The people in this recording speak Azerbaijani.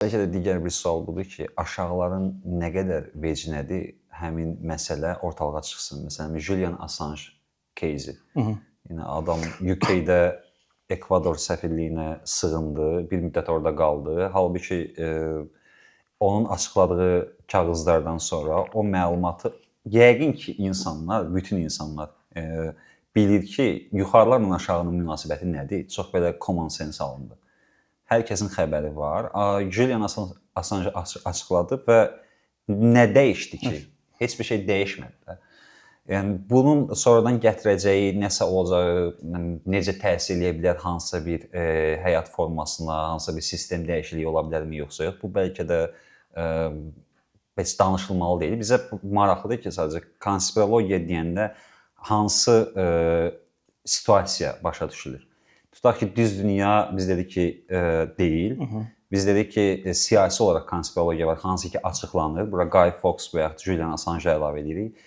Bəlkə də digər bir sual budur ki, aşağıların nə qədər vecinədir həmin məsələ ortalığa çıxsın. Məsələn, Julian Assange case-i. Yəni adam UK-də Ekvador səfirliyinə sığındı, bir müddət orada qaldı. Halbuki onun açıqladığı kağızlardan sonra o məlumatı yəqin ki, insanlar, bütün insanlar bilir ki, yuxarılarla aşağının münasibəti nədir? Çox belə common sense alındı. Hər kəsin xəbəri var. Julian Assange açıqladı və nə dəyişdi ki? Heç bir şey dəyişmədi də. Yəni bunun sonradan gətirəcəyi nəsə olacağı, necə təsir eləyə bilər hansısa bir həyat formasına, hansısa bir sistem dəyişikliyi ola bilərmi yoxsa yox? Bu bəlkə də heç danışılmalı deyil. Bizə maraqlıdır ki, sadəcə konspirologiya deyəndə hansı situasiya başa düşülür? Tutaq ki, düz dünya biz dedik ki, deyil. Biz dedik ki, siyasi olaraq konspirologiya var, hansı ki açıqlanır. Bura Guy Fawkes və yaxud Julian Assange əlavə edirik.